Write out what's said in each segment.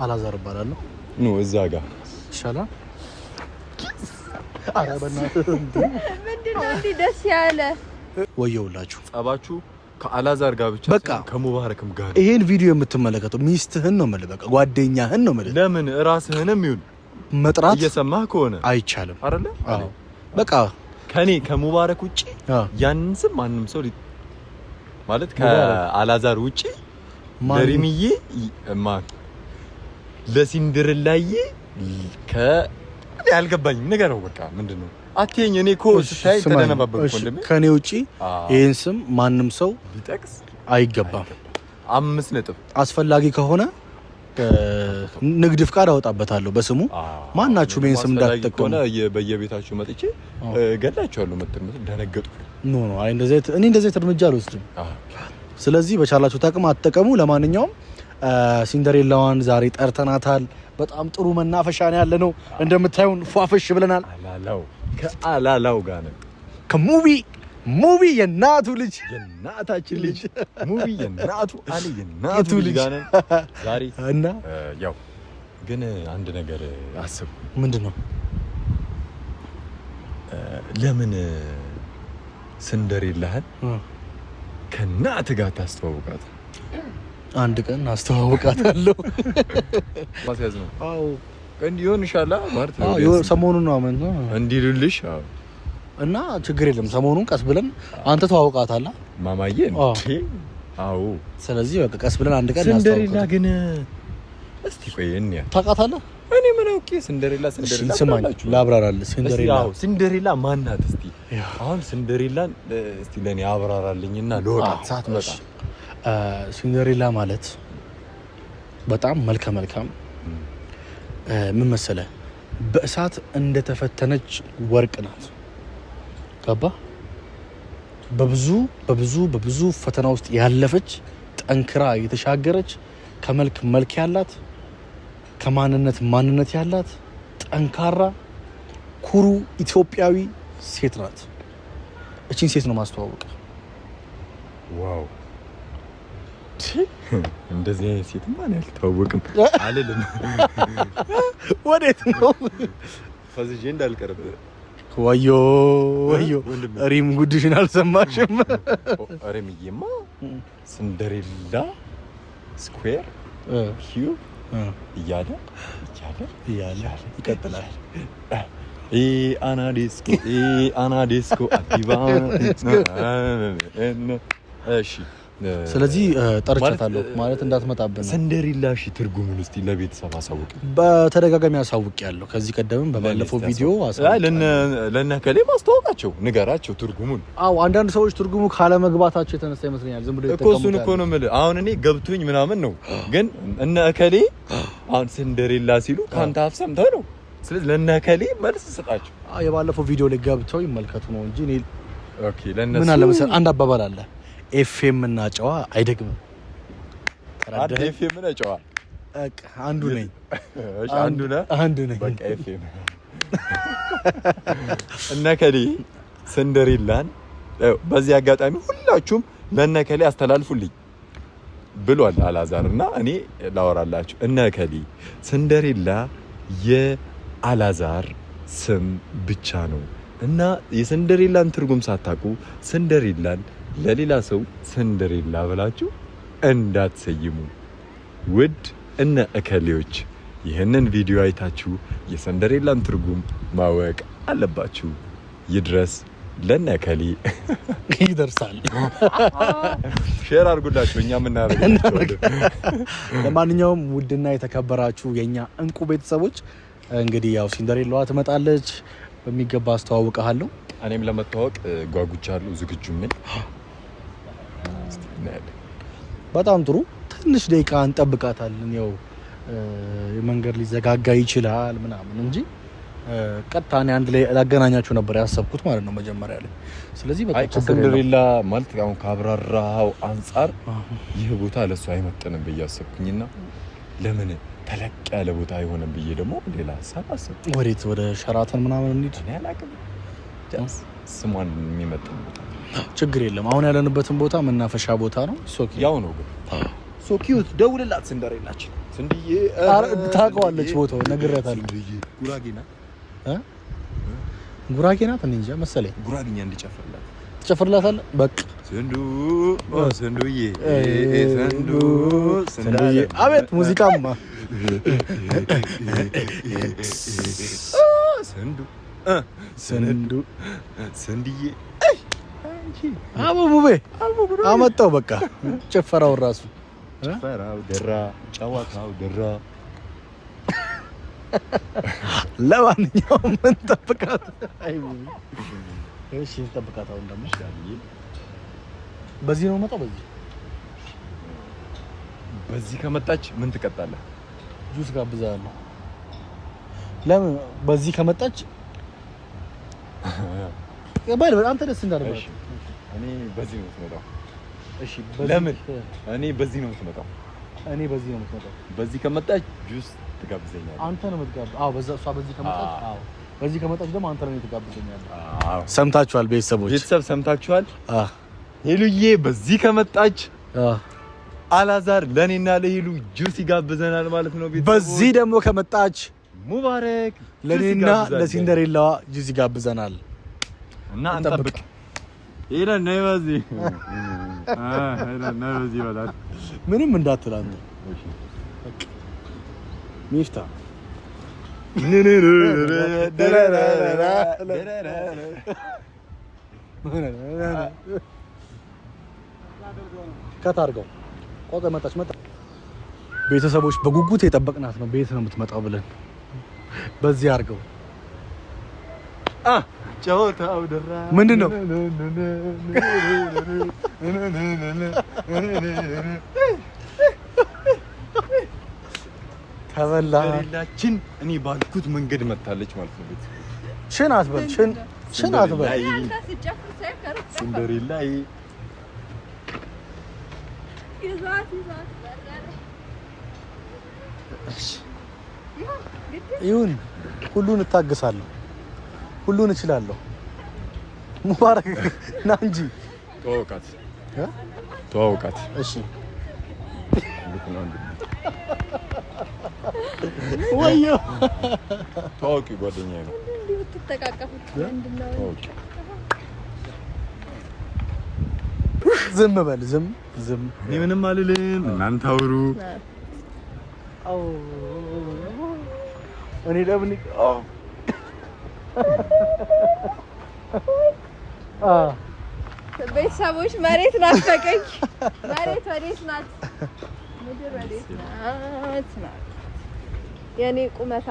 አላዛር እባላለሁ። ኑ እዛ ጋር ይሻላል። ኧረ በእናትህ። ምንድን ነው እንዲህ ደስ ያለ? ወየውላችሁ። ጸባችሁ ከአላዛር ጋር ብቻ በቃ ሳይሆን ከሙባረክም ጋር። ይሄን ቪዲዮ የምትመለከተው ሚስትህን ነው የምልህ፣ በቃ ጓደኛህን ነው የምልህ። ለምን ራስህንም ይሁን መጥራት እየሰማህ ከሆነ አይቻልም። አይደለ? አዎ በቃ። ከኔ ከሙባረክ ውጪ ያንን ስም ማንም ሰው ማለት ከአላዛር ውጪ ለሪምዬ ማ ለሲንድርላዬ ከ ያልገባኝም ንገረው። በቃ ምንድን ነው አትየኝ። እኔ እኮ ስታይ ተደነባበርኩ ወንድሜ። ከኔ ውጪ ይህን ስም ማንም ሰው ሊጠቅስ አይገባም። 5 ነጥብ። አስፈላጊ ከሆነ ንግድ ፍቃድ አወጣበታለሁ በስሙ። ማናችሁም ይህን ስም አስፈላጊ እንዳትጠቀሙ። ከሆነ በየቤታችሁ መጥቼ እገላችኋለሁ። መጥተህ ደነገጡ። No, no፣ አይ እንደዚህ እኔ እንደዚህ አይነት እርምጃ አልወስድም። ስለዚህ በቻላችሁት አቅም አትጠቀሙ። ለማንኛውም ሲንደሬላዋን ዛሬ ጠርተናታል። በጣም ጥሩ መናፈሻ ነው ያለ ነው። እንደምታዩን ፏፈሽ ብለናል። አላላው ከአላላው ጋር ነው። ከሙቪ ሙቪ የናቱ ልጅ። የናታችን ልጅ ሙቪ የናቱ አሊ የናቱ ልጅ ጋር ነን ዛሬ። እና ያው ግን አንድ ነገር አስብ። ምንድን ነው? ለምን ስንደሬላህን ከእናት ጋር ታስተዋውቃት? አንድ ቀን አስተዋውቃታለሁ። ማስያዝ ነው። አዎ። እንዲሆን ይሻላ ማለት ነው። አዎ፣ ሰሞኑን ነው አመን እንዲሉልሽ፣ አዎ። እና ችግር የለም። ሰሞኑን ቀስ ብለን አንተ ተዋውቃታለህ። ማማዬ እንዴ? አዎ። ስለዚህ በቃ ቀስ ብለን አንድ ቀን ስንደሬላ እናስተዋውቃታለን። ግን እስቲ ቆይ እንያ። ታውቃታለህ? እኔ ምን አውቄ ስንደሬላ ስንደሬላ ስማኝ ብላችሁ። ላብራራልህ። እስቲ ሲንደሬላ አዎ፣ ስንደሬላ ማናት? እስቲ አሁን ስንደሬላን እስቲ ለኔ አብራራልኝና ልወቃት ሳትመጣ። ሲንደሬላ ማለት በጣም መልከ መልካም፣ ምን መሰለህ፣ በእሳት እንደተፈተነች ወርቅ ናት። ገባ? በብዙ በብዙ በብዙ ፈተና ውስጥ ያለፈች፣ ጠንክራ የተሻገረች፣ ከመልክ መልክ ያላት፣ ከማንነት ማንነት ያላት፣ ጠንካራ ኩሩ ኢትዮጵያዊ ሴት ናት። እቺን ሴት ነው ማስተዋወቅ። Wow፣ እንደዚህ አይነት ሴትማ እኔ አልተዋወቅም አልልም። ወዴት ነው? ፈዝዤ እንዳልቀርብ። ወዮ ወዮ! ወንድሜ። ሪም ጉድሽን አልሰማሽም? ሪምዬማ ስንደሬላ square cube እያለ እያለ እያለ ይቀጥላል። አናዲስኮ አናዲስኮ አዲባ። እሺ። ስለዚህ ጠርቻታለሁ ማለት እንዳትመጣብን ነው። ስንደሬላ እሺ፣ ትርጉሙን እስቲ ለቤተሰብ አሳውቅ። በተደጋጋሚ አሳውቅ ያለው ከዚህ ቀደምም በባለፈው ቪዲዮ አሳውቅ። ለእነ ከሌ ማስተዋወቃቸው ንገራቸው ትርጉሙን። አዎ፣ አንዳንድ ሰዎች ትርጉሙ ካለመግባታቸው የተነሳ ይመስለኛል ዝም ብሎ እኮ እሱን እኮ ነው የምልህ። አሁን እኔ ገብቶኝ ምናምን ነው፣ ግን እነ እከሌ አሁን ስንደሬላ ሲሉ ከአንተ አፍ ሰምተህ ነው። ስለዚህ ለእነ እከሌ መልስ ስጣቸው። የባለፈው ቪዲዮ ላይ ገብተው ይመልከቱ ነው እንጂ እኔ Okay፣ ለእነሱ ምን አለ መሰለህ፣ አንድ አባባል አለ፣ ኤፍኤም እና ጨዋ አይደግምም። አንድ ኤፍኤም እና ጨዋ። በቃ አንዱ ነኝ። እሺ፣ አንዱ ነህ። አንዱ ነኝ። በቃ ኤፍኤም እነ እከሌ ስንደሬላን በዚህ አጋጣሚ ሁላችሁም ለእነ እከሌ አስተላልፉልኝ ብሏል አላዛር እና እኔ ላወራላችሁ። እነ እከሌ፣ ስንደሬላ የአላዛር ስም ብቻ ነው እና የስንደሬላን ትርጉም ሳታውቁ ስንደሬላን ለሌላ ሰው ስንደሬላ ብላችሁ እንዳትሰይሙ። ውድ እነ እከሌዎች፣ ይህንን ቪዲዮ አይታችሁ የስንደሬላን ትርጉም ማወቅ አለባችሁ። ይድረስ ለእነ እከሌ። ይደርሳል። Share አድርጉላችሁ፣ እኛ የምናደርግላችኋለን። ለማንኛውም ውድና የተከበራችሁ የኛ እንቁ ቤተሰቦች፣ እንግዲህ ያው ሲንደሬላዋ ትመጣለች፣ በሚገባ አስተዋውቀሃለሁ። እኔም ለመተዋወቅ ጓጉቻለሁ፣ ዝግጁም ነኝ። እስቲ እናያለን። በጣም ጥሩ። ትንሽ ደቂቃ እንጠብቃታለን። ያው መንገድ ሊዘጋጋ ይችላል ምናምን እንጂ ቀጥታ እኔ አንድ ላይ ላገናኛችሁ ነበር ያሰብኩት ማለት ነው መጀመሪያ ላይ። ስለዚህ በቃ አይ ችግር የለውም። ከስንደሬላ ማለት አሁን ካብራራው አንጻር ይህ ቦታ ለእሱ አይመጥንም ብዬ አሰብኩኝና ለምን ተለቅ ያለ ቦታ አይሆንም ብዬ ደግሞ ሌላ ሀሳብ አሰብኩ። ወዴት? ወደ ሸራተን ምናምን እንሂድ። እኔ አላውቅም፣ just ስሟን የሚመጥን ቦታ። ችግር የለም። አሁን ያለንበትን ቦታ መናፈሻ ቦታ ነው። So ያው ነው ግን so cute። ደውልላት ስንደሬላችን። ስንድዬ ታውቀዋለች፣ ቦታው ነግሬያታለሁ። ጉራጌ ናት እ ጉራጌ ናት እኔ እንጃ መሰለኝ። ጉራጌኛ እንዲጨፍርላት ትጨፍርላታለህ። በቃ ስንዱ ስንዱዬ ስንዱ ስንዱዬ፣ አቤት ሙዚቃማ ስንዱ ስንዱ ስንድዬ አቡ ሙቤ አመጣው። በቃ ጭፈራውን ራሱ ጭፈራው ደራ፣ ጨዋታው ደራ። ለማንኛውም እንጠብቃት። አይ ሙቤ፣ እሺ እንጠብቃት። አሁን ደግሞ በዚህ ነው መጣው። በዚህ በዚህ ከመጣች ምን ትቀጣለህ? ጁስ ጋብዛለሁ። ለምን በዚህ ከመጣች በል አንተ ደስ እንዳለህ። እሺ እኔ በዚህ ነው የምትመጣው። እሺ ለምን እኔ በዚህ ነው የምትመጣው? እኔ በዚህ ነው የምትመጣው። በዚህ ከመጣች ጁስ ትጋብዘኛለህ። አንተ ነው የምትጋብዘው። አዎ በዛ እሷ በዚህ ከመጣች፣ አዎ በዚህ ከመጣች ደግሞ አንተ ነው የምትጋብዘኛለህ። አዎ ሰምታችኋል ቤተሰቦች፣ ቤተሰብ ሰምታችኋል። ሄሉዬ በዚህ ከመጣች አላዛር ለኔና ለሄሉ ጁስ ይጋብዘናል ማለት ነው። ቤተሰቦች በዚህ ደግሞ ከመጣች ሙባረክ ለኔና ለሲንደሬላዋ ጁስ ይጋብዘናል። እና እንጠብቅ። ሄለን ነይ በዚህ ሄለን ነይ በዚህ ይበላል። ምንም እንዳትል አንተ ሚፍታ cut አድርገው ቆጠ መጣች መጣ። ቤተሰቦች በጉጉት የጠበቅናት ነው። ቤት ነው የምትመጣው ብለን በዚህ አድርገው ጨዋታው ደራ ምንድን ነው? ተበላ ሌላችን እኔ ባልኩት መንገድ መታለች ማለት ነው። ቤተሰቦች ሽን አትበል፣ ሽን ሽን አትበል። አንተ ስትጨፍር ሳይ ከሩቅ ጠፋ። ሲንደሬላ ይዟት ይዟት በረረ። ይሁን ግድ ይሁን፣ ሁሉን እታግሳለሁ፣ ሁሉን እችላለሁ። ሙባረክ ና እንጂ ተዋውቃት ተዋውቃት። እሺ ወዮ ተዋውቂ፣ ጓደኛዬ ነው። እንዲህ ብትተቃቀፉት ምንድን ነው? ተዋውቂ። ዝም በል ዝም ዝም። እኔ ምንም አልልም፣ እናንተ አውሩ። እኔ ለምን ቤተሰቦች መሬት ናፈቀኝ። መሬት ወዴት ናት? ምድር ወዴት ናት? ናት የኔ ቁመታ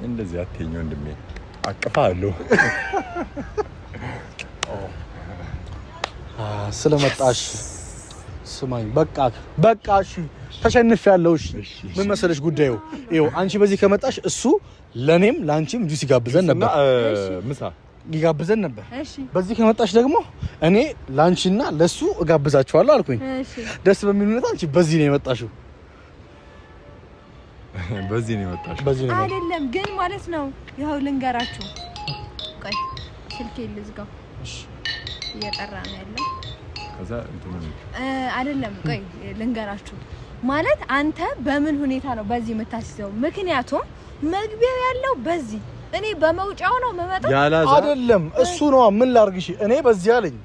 እንደዚህ አትይኝ ወንድሜ፣ አቅፋ አለሁ። ስለመጣሽ ስማኝ፣ በቃ በቃ፣ እሺ ተሸንፌያለሁ። እሺ ምን መሰለሽ ጉዳዩ ይኸው፣ አንቺ በዚህ ከመጣሽ እሱ ለኔም ለአንቺም ጁስ ይጋብዘን ነበር፣ ምሳ ይጋብዘን ነበር። እሺ በዚህ ከመጣሽ ደግሞ እኔ ለአንቺና ለሱ እጋብዛችኋለሁ አልኩኝ። እሺ ደስ በሚል ሁኔታ አንቺ በዚህ ነው የመጣሽው። በዚህ ነው የመጣሽው። በዚህ ነው የመጣሽው። አይደለም ግን ማለት ነው። ይኸው ልንገራችሁ። ቆይ ስልኬ ልዝጋው፣ እየጠራ ነው ያለው። ከዛ እንትኑ አይደለም ቆይ ልንገራችሁ ማለት አንተ በምን ሁኔታ ነው በዚህ የምታስይዘው? ምክንያቱም መግቢያው ያለው በዚህ እኔ በመውጫው ነው የምመጣው። ያላዛር አይደለም እሱ ነዋ። ምን ላድርግሽ? እኔ በዚህ አለኝ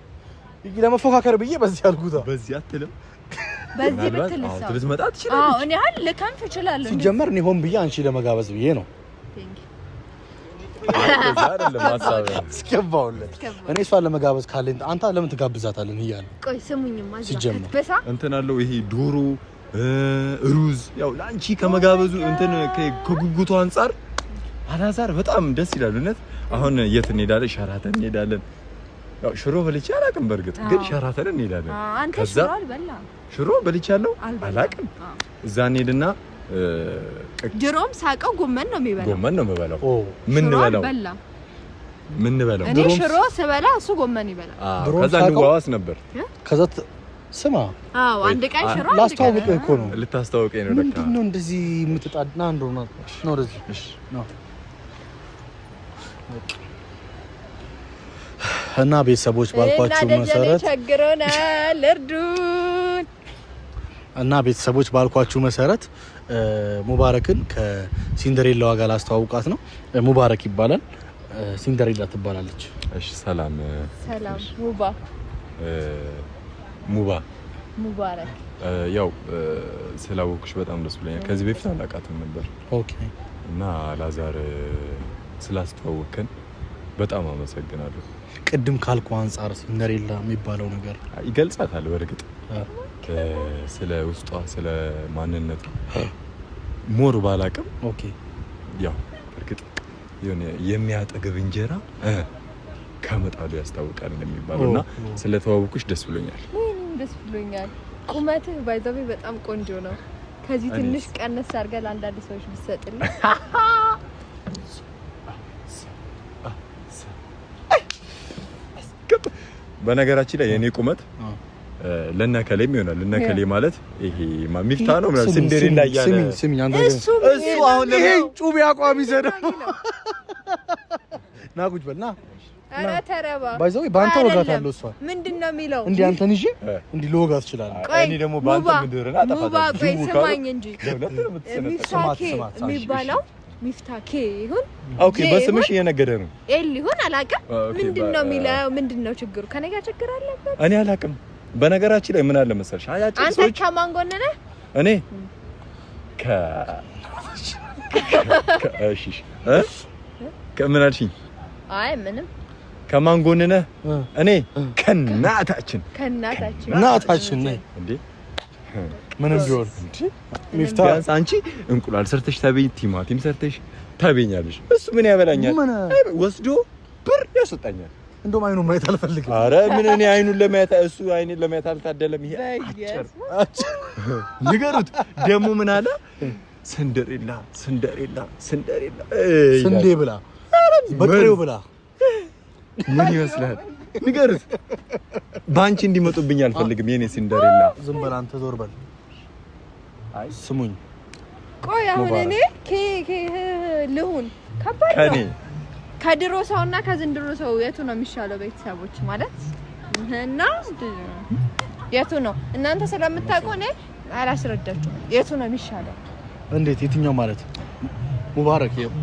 ለመፎካከር ብዬ በዚህ አልኩታ። በዚህ አትልም። በዚህ ምናልባት ብትል አዎ፣ ሰው ብትመጣ አዎ ትችላለች። እኔ አሁን ልከንፍ እችላለሁ። ሲጀመር እኔ ሆን ብዬ አንቺ ለመጋበዝ ብዬ ነው Thank you. እንደዛ አይደለም ሀሳብ። አስገባውለት። እኔ እሷን ለመጋበዝ ካለኝ አንተ ለምን ትጋብዛታለን እያለ ቆይ ስሙኝማ እዚህ ሲጀመር በሳ እንትን አለው ይሄ ዶሮ ሩዝ፣ ያው ለአንቺ ከመጋበዙ እንትን ከጉጉቱ አንጻር አላዛር በጣም ደስ ይላል። እውነት አሁን የት እንሄዳለን? ሸራተን እንሄዳለን። ያው ሽሮ በልቼ አላውቅም። በእርግጥ ግን ሸራተን እንሄዳለን። አንተ ከዛ ሽሮ አልበላም። ሽሮ በልቻለሁ አልበላም። አላውቅም። አዎ። እዛ እንሄድና ድሮም ሳቀው ጎመን ነው የሚበላው። ጎመን ነው የምበላው። ኦ ምን ሽሮ በላው አልበላም። ምን በላው እኔ ድሮም ሽሮ ስበላ እሱ ጎመን ይበላል። ድሮም ከዛ ሳቀው- እንዋዋስ ነበር። ከዛ ስማ አዎ አንድ ቀን ሽሮ አንድ ቀን ላስተዋውቅህ እኮ ነው። ልታስተዋውቀኝ ነው ለካ። ምንድን ነው እንደዚህ የምትጣድ? ና እንደው ና ነው ወደዚህ ነው። እና ቤተሰቦች ባልኳችሁ እና ደጀኔ መሰረት ቸግሮናል፣ እርዱን። እና ቤተሰቦች ባልኳችሁ መሰረት ሙባረክን ከሲንደሬላዋ ጋር ላስተዋውቃት ነው። ሙባረክ ይባላል፣ ሲንደሬላ ትባላለች። እሺ፣ ሰላም ሰላም። ሙባ ሙባ ሙባረክ። ያው ስላወኩሽ በጣም ደስ ብሎኛል። ከዚህ በፊት አላውቃትም ነበር። Okay። እና አላዛር ስላስተዋወቅከን በጣም አመሰግናለሁ። ቅድም ካልኩ አንጻር ሲንደሬላ የሚባለው ነገር ይገልጻታል። በእርግጥ ስለ ውስጧ ስለ ማንነቷ more ባላቅም፣ Okay፣ ያው እርግጥ የሆነ የሚያጠግብ እንጀራ ከመጣዱ ያስታውቃል እንደሚባለው እና ስለተዋወኩሽ ደስ ብሎኛል። ወይኔም ደስ ብሎኛል። ቁመትህ by the way በጣም ቆንጆ ነው። ከዚህ ትንሽ ቀነስ አድርገህ ለአንዳንድ ሰዎች ብትሰጥልኝ። በነገራችን ላይ የኔ ቁመት ለነከሌም ይሆናል። ለነከሌ ማለት ይሄ ሚፍታ ነው ምናምን ሲንደሬላ እያለ ስሚኝ ስሚኝ፣ አንተ እሱ እሱ አሁን ይሄ ጩቤ አቋም ይዘህ ደግሞ ና ቁጭ በል ና። ኧረ ተረባ። By the way በአንተ ወጋታለሁ። እሷ ምንድን ነው የሚለው? እንዲህ አንተን ይዤ እንዲህ ልወጋት እችላለሁ። ቆይ እኔ ደግሞ በአንተ ሙባ ምድርን ሙባ አጠፋታለሁ። ቆይ ጅቡ ስማኝ እንጂ ካሉ ሚፍታኬ ስማት፣ የሚባለው ሚፍታኬ ይሁን Okay፣ በስምሽ እየነገደ ነው። L ይሁን አላውቅም። Okay፣ ምንድን ነው የሚለው? ምንድን ነው ችግሩ? ከኔ ጋር ችግር አለበት? እኔ አላውቅም። በነገራችን ላይ ምን አለ መሰለሽ አጫጭር አንተ ሰዎች ከማን ጎን ነህ? እኔ ከ እሺ እሺ እ ከምን አልሽኝ? አይ ምንም። ከማን ጎን ነህ? እኔ ከናታችን። ከእናታችን። እናታችን ነኝ። እንዴ ምንም ቢሆን ሚፍታ ቢያንስ አንቺ እንቁላል ሰርተሽ ታበኝ፣ ቲማቲም ሰርተሽ ታበኛለሽ። እሱ ምን ያበላኛል? ምን? ወስዶ ብር ያስወጣኛል። እንደውም አይኑን ማየት አልፈልግም። አረ ምን እኔ አይኑን ለማየት እሱ አይኔን ለማየት አልታደለም። ይሄ አጭር ንገሩት። ደግሞ ምን አለ? ስንደሬላ ስንደሬላ ስንደሬላ ይላል። ስንዴ ብላ በጥሬው ብላ። ምን ይመስላል? ንገሩት። በአንቺ እንዲመጡብኝ አልፈልግም። የኔ ሲንደሬላ ዝም በል አንተ፣ ዞር በል። ስሙኝ ቆይ አሁን ሙባረክ። እኔ ኬ ኬ ህ ልሁን ከባድ ከኔ ነው። ከድሮ ሰውና ከዘንድሮ ሰው የቱ ነው የሚሻለው? ቤተሰቦች ማለት እና የቱ ነው እናንተ ስለምታውቁ እኔ አላስረዳችሁም። የቱ ነው የሚሻለው? እንዴት የትኛው ማለት ሙባረክ፣ ይኸው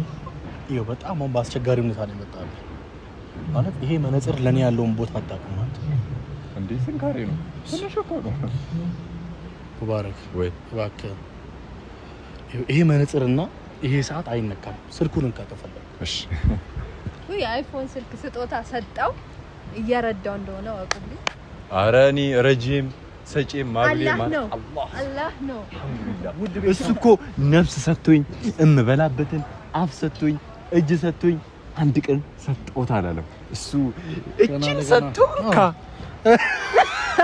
ይኸው በጣም አሁን በአስቸጋሪ ሁኔታ ነው የመጣብህ። ማለት ይሄ መነጽር ለእኔ ያለውን ቦታ አታውቅም ማለት እንዴ ስንካሬ ነው? ትንሽ እኮ ነው። ሙባረክ ወይ እባክህ ይኸው ይሄ መነጽርና ይሄ ሰዓት አይነካም። ስልኩን እንካ ከፈለግ። እሺ። ውይ የአይፎን ስልክ ስጦታ ሰጠው፣ እየረዳው እንደሆነ ወቁልኝ። አረ እኔ ረጂም ሰጪም ማብሌ አላህ ነው አላህ ነው። እሱ እኮ ነፍስ ሰጥቶኝ እምበላበትን አፍ ሰጥቶኝ እጅ ሰጥቶኝ አንድ ቀን ሰጠሁት አላለም። እሱ እጅን ለገና። ሰጥቶ እንካ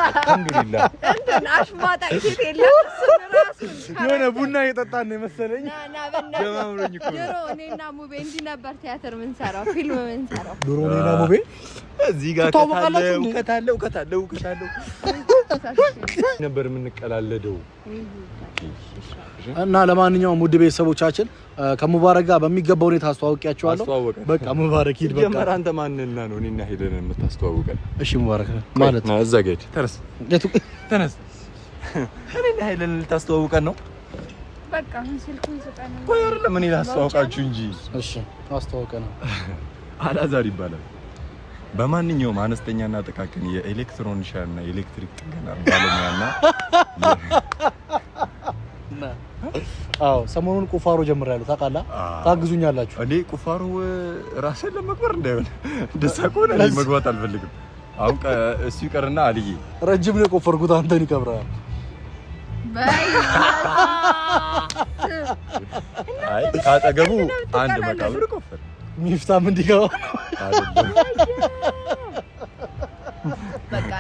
አልሐምዱሊላህ። እንትን አሽሟጣጭ ሴት የለም። እሱን ራሱን የሆነ ቡና እየጠጣን ነው የመሰለኝ። ና ና በእናትህ። ጀማምሮኝ እኮ ነው። ድሮ እኔና ሙቤ እንዲህ ነበር ቲያትር ምንሰራው፣ ፊልም ምንሰራው። ድሮ እኔና ሙቤ እዚህ ጋር ትተዋወቃላችሁ እንዴ? እውቀት አለ እውቀት አለ እውቀት አለ ነበር የምንቀላለደው። እና ለማንኛውም ውድ ቤተሰቦቻችን ከሙባረክ ጋር በሚገባ ሁኔታ አስተዋውቂያቸዋለሁ። አስተዋወቀን። በቃ ሙባረክ ሂድ። በቃ ጀመር አንተ ማንና ነው እኔና ሄደን የምታስተዋውቀን? እሺ ሙባረክ ማለት ና እዛ ጋር ሂድ። ተነስ ተነስ። እኔና ሄደን ልታስተዋውቀን ነው? በቃ አሁን ስልኩን ስጠን። ቆይ አይደለም እኔ ላስተዋውቃችሁ እንጂ። እሺ አስተዋውቀን። አላዛር ይባላል። በማንኛውም አነስተኛና ጥቃቅን የኤሌክትሮኒሻና የኤሌክትሪክ ጥገና ባለሙያና አዎ ሰሞኑን ቁፋሮ ጀምሬያለሁ ታውቃለህ። ታግዙኛላችሁ። እኔ ቁፋሮ ራስን ለመቅበር እንዳይሆን እንደዛ ከሆነ እኔ መግባት አልፈልግም። አሁን እሱ ይቀርና አልዬ ረጅም ነው የቆፈርኩት፣ አንተን ይቀብራል። አይ ካጠገቡ አንድ መቃብር ቆፈር ሚፍታም እንዲገባ አይደለም። በቃ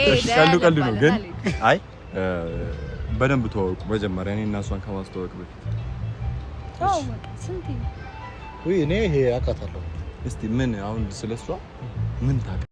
እሺ፣ ቀልዱ ቀልዱ ነው ግን አይ በደንብ ተዋወቁ መጀመሪያ እኔ እና እሷን ከማስተዋወቅ በፊት። ስንት ውይ እኔ ይሄ አውቃታለሁ። እስቲ ምን አሁን ስለሷ ምን ታውቃለህ?